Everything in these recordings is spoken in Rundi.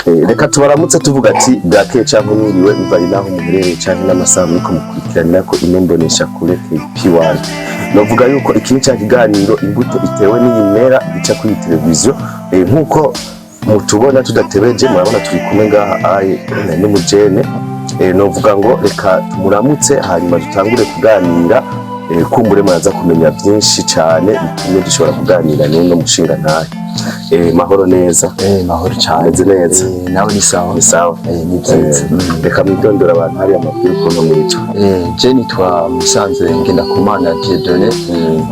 Reka tubaramutse tuvuga ati bwakeye canke mwiriwe, bivanye n'aho muherereye canke n'amasaha muriko mukurikiranira ko ino mbonesha kure KP1. Novuga yuko iki ni ca kiganiro Imbuto Itewe n'Iyimera gica kuri televiziyo. Nk'uko mutubona tudatebeje, murabona turi kumwe ngaha aye n'umujene. Novuga ngo reka tumuramutse, hanyuma dutangure kuganira. Kumbure muraza kumenya byinshi cyane bitumye dushobora kuganira n'uno mushinga ntahe. Mahoro neza? Mahoro cyane. Meze neza? Nawe ni sawa? Ni sawa. Ni byiza. Reka mwidondora abantu hariya amakuru ukuntu mwitwa. Je nitwa Musanze Ngendakumana Dieudonné,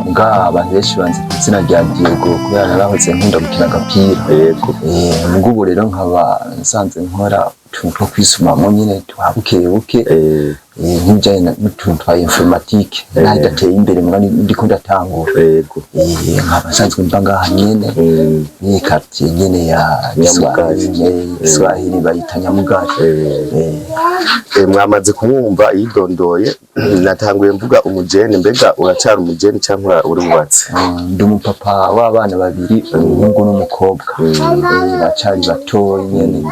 nga abantu benshi banzi ku izina rya Diego kubera narahoze nkunda gukina agapira. Mugubu rero nkaba nsanzwe nkora utuntu two kwisumamwo nyene twa buke buke, nk'ibijanye n'utuntu twa informatique, naho idateye imbere muga ndiko ndatangura. Nkaba nsanzwe mba ngaha nyene ni quartier nyene ya Nyamugari. Giswahili, Giswahili bayita Nyamugari. Mwamaze kumwumva yidondoye. Natanguye mvuga umujene, mbega uracara umujene cyangwa uri wubatse? Ndi umupapa w'abana babiri, umuhungu n'umukobwa. Bacari batoyi nyene.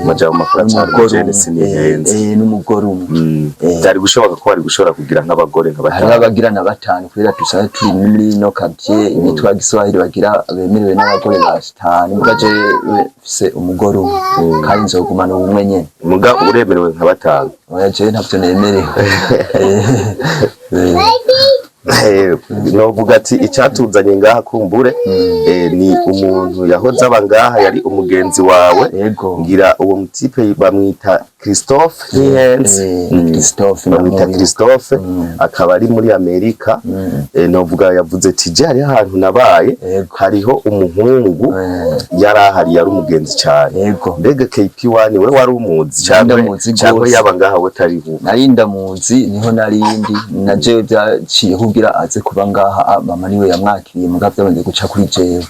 Majambo makuru acara n'umugore umujene umwe. Sinihenze. N'umugore umwe. Byari gushoboka ko wari gushobora kugira nk'abagore nka Hariho batanu? abagira na batanu kubera dusanzwe turi muri ino quartier bitwa Giswahili, bagira bemerewe n'abagore batanu, muga jewe mfise umugore umwe kandi nzogumana ubumwe nyene. Muga uremerewe nka batanu? Oya, jewe ntavyo nemerewe. Novuga ati icyatuzanye ngaha kumbure ni umuntu yahoze aba ngaha, yari umugenzi wawe. Ngira uwo mutipe bamwita Christophe ntihenze? Christophe. Bamwita Ndamwibuka. Christophe, akaba ari muri Amerika. Novuga yavuze ati je hariho ahantu nabaye, hariho umuhungu yari ahari, yari umugenzi cyane. Mbega KP1 we wari umuzi cyangwa Ndamuzi cyangwa gose. yaba ngaha we utariho? Nari ndamuzi, niho narindi na jewe byaciye kugira aze kuba ngaha. Mama niwe yamwakiriye, muga byabanje guca kuri jewe.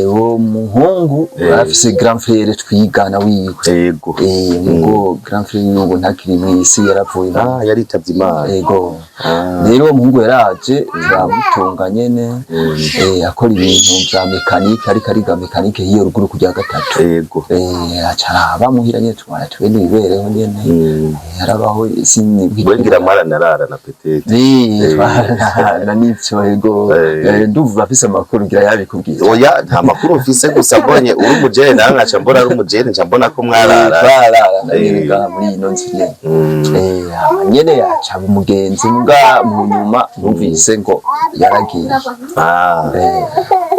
Uwo muhungu afise grand frère twigana wiwe. Mugo grand frère wiwe ngo ntakiri mw'isi, yarapfuye. Ah, yaritavye Imana. Ego. Ah. Rero uwo muhungu yaraje turamutunga nyene, akora ibintu vya mécanique, ariko ariga mécanique hiyo ruguru kujya gatatu. Aca araba muhira nyene, tubona twe nibibereho nyene. Yarabaho sinibwi. We ngira mwaranarara na peut-être. Na nivyo, ego. Ndumva afise amakuru, ngira yabikubwiye. Oya, nta makuru mfise, gusa mbonye uri umujene nawe nkaca mbona ari umujene, nca mbona ko mwarara. Twararana nyene ngaha muri ino nzu nyene. Hama nyene yaca aba umugenzi, muga mu nyuma numvise ngo yaragiye. Ah.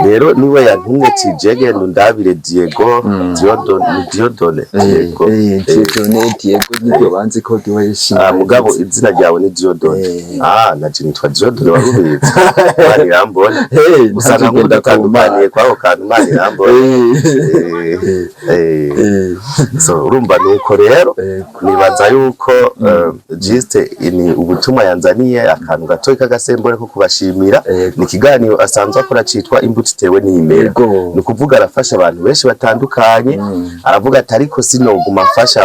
Rero niwe yantumye ati je genda undabire Diego Dieudonne, Dieudonne Diego. Dieudonné Diego nibyo banzi ko benshi. Ah, mugabo izina ryawe ni Dieudonné? Ah, naje nitwa Dieudonné, wari ubizi? Imana irambona. Gusa ntaje ntabwo genda dutandukaniye kwako kantu, Imana irambona. So urumva nuko rero nibaza yuko juste ni ubutumwa yanzaniye, akantu gatoyi k'agasembore ko kubashimira. Ni ikiganiro asanzwe akora citwa Imbuto Itewe n'Imera. Ni ukuvuga arafasha abantu benshi batandukanye. Aravuga ati ariko sinoguma mfasha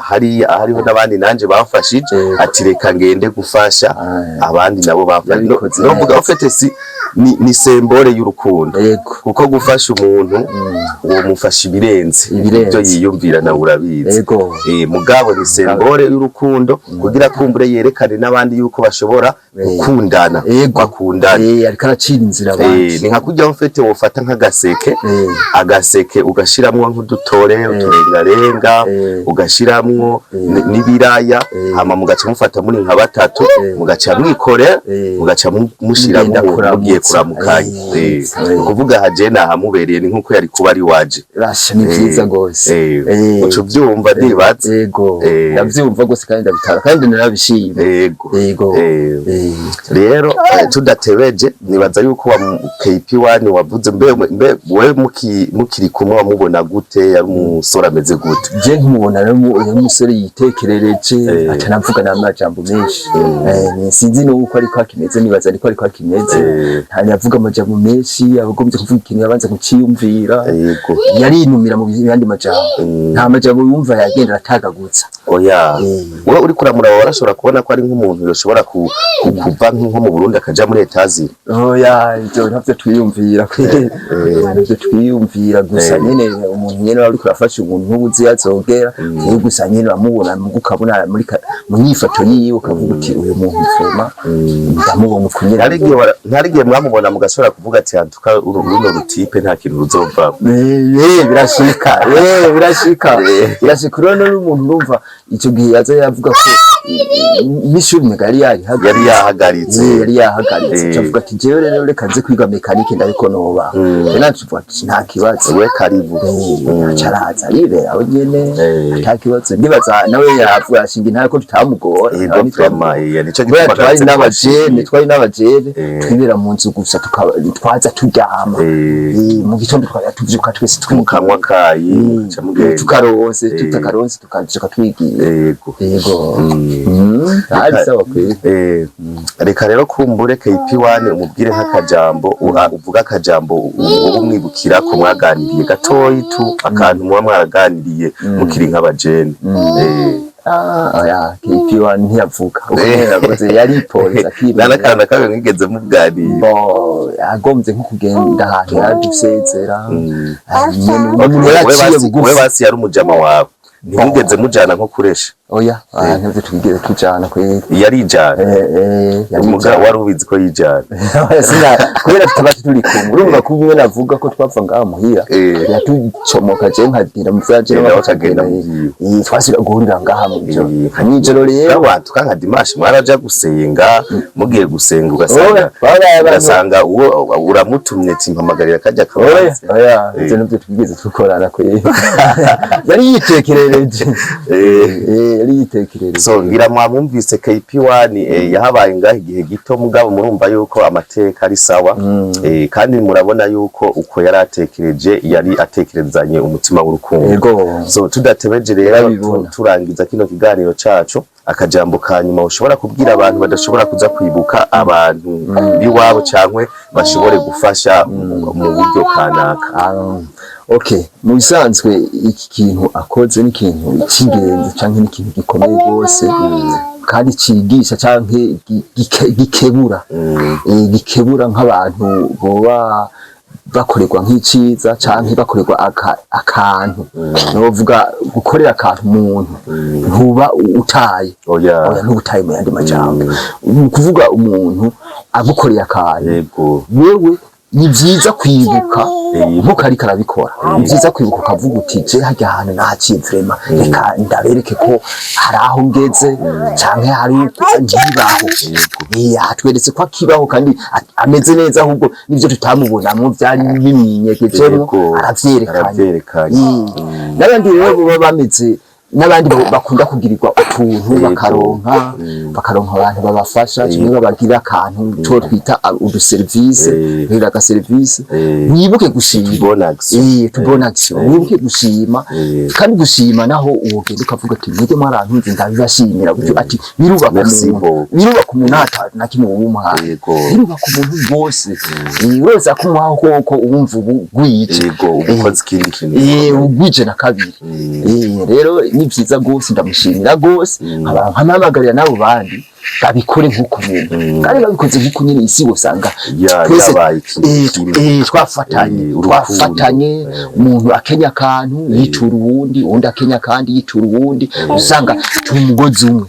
hariya hariho n'abandi nanje bamfashije, ati reka ngende gufasha abandi nabo bamfasha. Yabikoze Novuga neza. au fait si ni symbole y'urukundo, kuko gufasha umuntu uwo mufasha ibirenze Ibirenze. ibyo yiyumvira, nawe urabizi. Mugabo ni symbole y'urukundo kugira kumbure yerekane n'abandi yuko bashobora gukundana, bakundana. Ariko aracira inzira abandi. Ni nka kurya ufite wofata nk'agaseke, agaseke ugashiramwo nk'udutore, uturengarenga, ugashiramwo n'ibiraya, hama mugaca mufata muri nka batatu, mugaca mwikorera, mugaca mushiramwo Mugenda kuramutsa. Mugiye kuramukanya. Ni ukuvuga haje nahamubereye, ni nkuko yari kuba ari waje. Rasha ni vyiza gose. Uca uvyumva ndibaza. Yego, ndavyumva gose kandi ndabitara kandi narabishima. Yego. Rero tudatebeje, nibaza yuko wa KP1 wavuze, mbe we mukiri kumwe wamubona gute? Yari umusore ameze gute? Je nkumubona rero yari umusore yitekerereje, atanavuga n'amajambo menshi. Sinzi n'uko ariko akimeze, nibaza ariko akimeze. Yavuga amajambo menshi, abagombye kuvuga ikintu yabanza kuciyumvira. Yarinumira mu yandi majambo, nta majambo yumva yagenda aratagagutsa. Oya, wowe uriko uramuraba warashobora kubona ko ari nk'umuntu yoshobora kuva nko mu Burundi akaja muri Etazini? Oya, ivyo ntavyo twiyumvira kweri, ntavyo twiyumvira gusa. Nyene umuntu nyene wari uriko urafasha umuntu ntubuzi yazogera, rero gusa nyene uramubona muga ukabona muri mu nyifato yiwe, ukavuga uti uyu muntu vraiment ndamubona uku nyene. Ntari igihe mwamubona mugasubira kuvuga ati antuka runo rutipe nta kintu ruzovamo? Birashika, birashika, birashika. Urabona n'umuntu urumva ico gihe yaza yavuga ko n'ishuri umenga yari yarihagaritse. Yari yahagaritse. Yari yahagaritse. Avuga ati jewe rero reka nze kwiga mécanique ndariko noba. Rero nacu tuvuga ati nta kibazo. We karibu. Acaraza aribera aho nyene. Nta kibazo, ndibaza nawe yavuga ashinga intare ko tutamugora. Yego, vraiment, nico Kubera gituma twari agarutse n'abajene, kubashimira. twari n'abajene, twibera mu nzu gusa, twaza turyama. Mu gitondo twari tuvyuka twese twiga. Mukanywa kayi mukaca mugenda. Tukaronse, tutakaronse tukavyuka twigiye. Yego. Ari sawa kweli. Reka rero kumbure KP1 umubwire nk'akajambo, uvuga akajambo uba umwibukira ko mwaganiriye gatoyi tu, akantu muba mwaraganiriye mukiri nk'abajene. Ah, oya, KP1 ntiyavuga uko yavuze, yaripoza. Nta n'akantu na kamwe mwigeze muganira? Bo agombye nko kugenda ahantu yaradusezera nyene umuntu We yaraciye basi, we bugufi. basi yari umujama wawe, ntimwigeze mujana nko kuresha? Oya, ntavyo twigeze tujana kweli. Yarijana? Yarijana. Umugabo wari ubizi ko yijana? Kubera tutaba turi kumwe, urumva ko umwe navuga ko twapfa ngaha muhira, yatucomoka, je nkagenda mu vyaje. Nawe akagenda mu vyiwe. Twasubira guhurira ngaha mw'ijoro, mw'ijoro rero. Abantu kanka dimanche mwaraja gusenga, mugiye gusenga ugasanga Oya, baraye abantu. ugasanga uwo uramutumye ati mpamagarira kajya Oya. kabanza. Oya, ivyo nivyo twigeze dukorana kweli, yari yitekerereje. Yari yitekerereje. So ngira mwamwumvise KP1, yahabaye ngaho igihe gito, mugabo murumva yuko amateka ari sawa, kandi murabona yuko uko yari atekereje yari atekerezanye umutima w'urukundo. So tudatebeje rero, Yarabibona. turangiza kino kiganiro cacu, akajambo ka nyuma ushobora kubwira abantu badashobora kuza kwibuka abantu b'iwabo cankwe bashobore gufasha mu buryo kanaka. Okay, mu bisanzwe iki kintu akoze ni ikintu cy'ingenzi canke ni ikintu gikomeye rwose kandi cigisha canke gikebura, gikebura nk'abantu boba bakorerwa nk'iciza canke bakorerwa akantu. Novuga gukorera akantu umuntu ntuba utaye. Oya. Oya, ntubutaye mu yandi majambo. Ni ukuvuga umuntu agukoreye akantu, wewe ni vyiza kwibuka nkuko ariko arabikora, ni vyiza kwibuka ukavuga uti je harya hantu nahaciye vraiment, reka ndabereke ko hari aho ngeze canke hari nkibaho. Atweretse ko akibaho kandi ameze neza, ahubwo nivyo tutamubonamwo vyari bimwinyegejemwo aravyerekanye. Aravyerekanye. N'abandi rero baba bameze n'abandi bakunda kugirirwa utuntu, bakaronka abantu babafasha kimwe, babagira akantu two twita uduserivisi, kugira agaserivisi, wibuke gushima. Bonne action. Tubona action, wibuke gushima. Kandi gushima naho wogenda ukavuga ati mwebwe mwarantunze ndabibashimira gutyo, ati birubaka Merci umuntu, beaucoup. birubaka umuntu ata na kimwe wumuhaye, birubaka umuntu rwose. Uretse kumuha koko wumva ubu gwije. Yego, ukoze ikindi kintu. Ugwije na kabiri. Rero ni vyiza rwose, ndamushimira rwose, nkaba nkamahamagarira n'abo bandi babikore nk'uko nyene, kandi babikoze nk'uko nyene isi usanga twese yabaye ikintu kimwe. Twafatanye. Urukundo. Twafatanye, umuntu akenya akantu yitura uwundi, uwundi akenya akandi yitura uwundi, usanga turi umugozi umwe.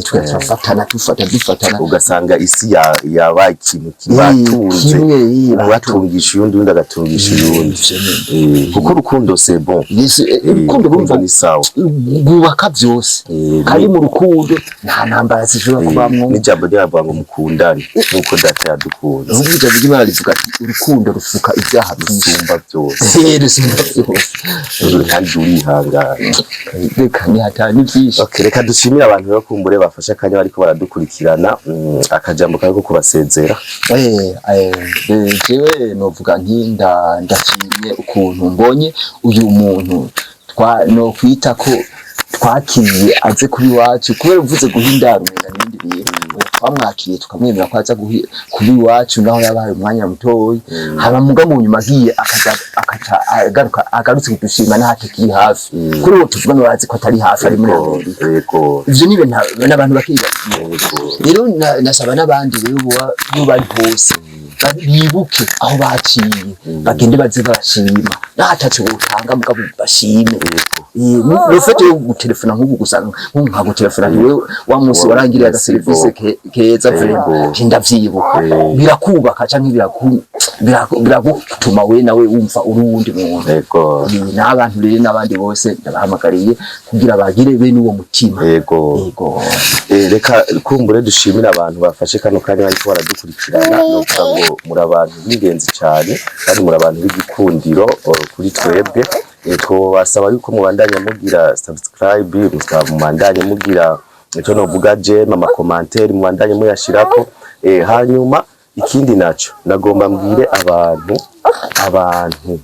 Twese turafatana, dufata dufatana. Ugasanga isi yabaye ikintu kibatunze. Kimwe, umwe atungisha uyundi, undi agatungisha uyundi. Kuko urukundo c'est bon. Yesu, urukundo urukundo rumva ni sawa. rwubaka byose. Kandi mu rukundo nta ntambara zishobora kubamwo. N'ijambo ryavuga ngo mukundane nk'uko data yadukunze. Ahubwo ijambo ry'Imana rivuga ati urukundo rufuka ibyaha byinshi. Rusumba byose. Rusumba byose. Kandi urihangana. Reka nihatana ni byinshi. Okay, reka dushimire abantu rero kumbure bafashe akanya bariko baradukurikirana, akajambo kariko kubasezera. Jewe novuga nti ndashimye ukuntu mbonye uyu muntu twa no kwita ko twakiriye aze kuri iwacu, kubera uvuze guha indaro umenga n'ibindi bintu. Twamwakiriye, tukamwemera ko aza kuba iwacu, naho yabaye umwanya mutoyi. Hama muga mu nyuma agiye, akaza akaca agaruka, agarutse kudushima naho atakiri hafi. Kuri uwo tuvugana, bazi ko atari hafi, ari muri Amerika. Ivyo ni ibintu n'abantu bakibagiye. Rero nasaba n'abandi rero bo bari hose bibuke aho baciye, bagende baze barashima n'ataco botanga, mugabo bashime. Le fait yo gutelefona nk'ubu gusa, nk'ubu nkagutelefona nti wewe wa munsi warangiriye agaserivisi keza vraiment, ndavyibuka, birakubaka canke biragutuma we nawe wumva uri uwundi muntu. N'abantu rero n'abandi bose ndabahamagariye kugira bagire bene uwo mutima. Yego. Reka kumbure dushimire abantu bafashe kano kanya bariko baradukurikirana. Novuga ngo muri abantu b'ingenzi cyane kandi muri abantu b'igikundiro kuri twebwe. Twobasaba yuko mubandanya mugira subscribe, mubandanye mugira ico novuga j'aime, ama commentaires mubandanye muyashirako. Hanyuma ikindi naco nagomba mbwire abantu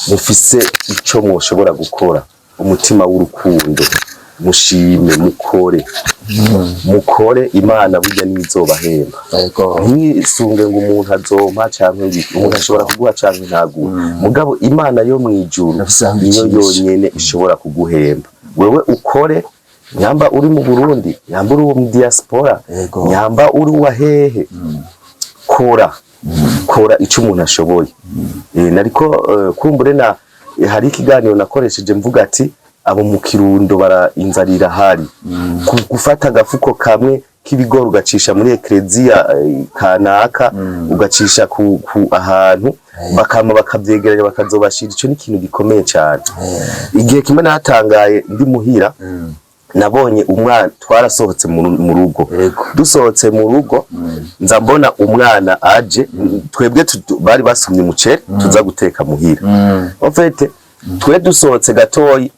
mufise ico mwoshobora gukora, umutima w'urukundo, mushime mukore, mukore, Imana burya nizobahemba. Ntisunge ngo umuntu azompa canke ngo iki. Umuntu ashobora kuguha canke ntaguhe, mugabo Imana yo mwijuru Irafise aho niyo ibicisha. yonyene ishobora kuguhemba. Wewe ukore, nyamba uri mu Burundi, nyamba uri uwo mu diaspora, nyamba uri uwa hehe, kora, kora ico umuntu ashoboye. Nariko kumbure na hari ikiganiro nakoresheje mvuga ati abo mu Kirundo bara inzara irahari. Gufata agafuko kamwe k'ibigori ugacisha muri ekleziya kanaka, ugacisha ku ahantu bakama bakavyegeranya bakazobashira, ico ni ikintu gikomeye cyane. Igihe kimwe natangaye ndi muhira, nabonye umwana, twarasohotse mu rugo. Dusohotse mu rugo, nza mbona umwana aje. Twebwe bari basumye umuceri tuza guteka muhira. En fait, twe dusohotse gatoyi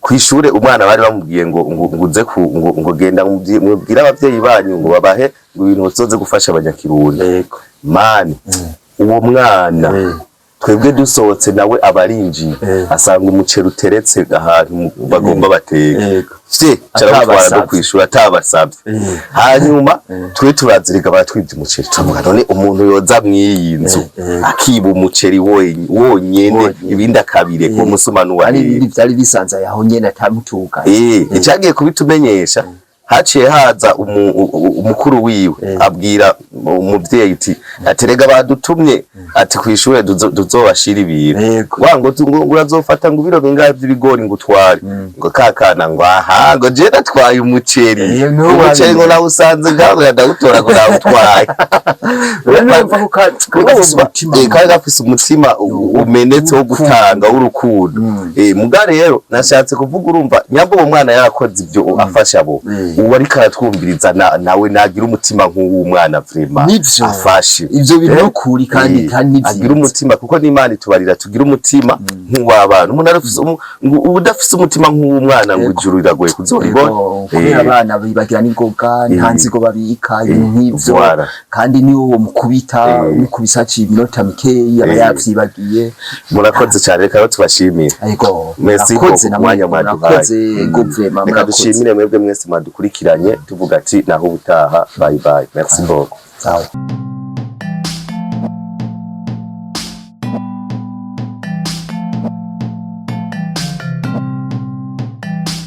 kwishure, umwana bari bamubwiye ngo uze ngo genda mubwire abavyeyi banyu ngo babahe ngo ibintu bazoze gufasha abanyakirundi. Mani, uwo mwana, twebwe dusohotse nawe abarinjiye, asanga umuceri uteretse ahantu bagomba bateke. Vye carawutwara no Atabasavye. kwishura atabasavye. Hanyuma twe turazirika, baratwibye umuceri, turavuga none umuntu yoza mw'iyi nzu akiba umuceri wonyene, Wonyene. ibindi akabireka, uwo musuma nuwa Ari hehe? ibindi vyari bisanzaye aho nyene atamutuka. Icagiye kubitumenyesha, haciye haza umukuru wiwe, abwira umuvyeyi ati aterega badutumye ati kwishure tuzobashira ibintu. Wa ngo ngo urazofata ngo ibiro bingahe vy'ibigori ngo utware, ngo kakana ngo aha ngo je natwaye umuceri. Niwe umuceri ngo wabimenye. Nawusanze ngaho ndawutora ngo nawutwaye. Rero urumva ko kari gafise umutima. Kari gafise umutima umenetse wo gutanga w'urukundo. Muga rero nashatse kuvuga, urumva nyabwo uwo mwana yarakoze ibyo afasha abo, ubu ariko aratwumviriza nawe nagira umutima nk'uwo mwana vraiment. Nivyo. Afashe. Ivyo bintu nukuri kandi kandi ni agira vyiza. umutima, kuko n'Imana itubarira tugira umutima nk'uw'abana. Umuntu arafise ngo udafise umutima nk'uw'umwana ngo ijuru riragoye kuzoribona. Yego, kubera abana bibagira n'ingoga, nta nzigo babika, ibintu nk'ivyo. Voilà. Kandi niwo wo mukubita, mukubisa haciye iminota mikeyi aba yavyibagiye. Murakoze cyane, reka rero tubashimire. Yego. Merci Murakoze beaucoup namwe, mwanya mwaduhaye. murakoze. Yego, vraiment, Reka murakoze. dushimire mwebwe mwese mwadukurikiranye, tuvuga ati naho ubutaha, bye bye, merci beaucoup. Sawa.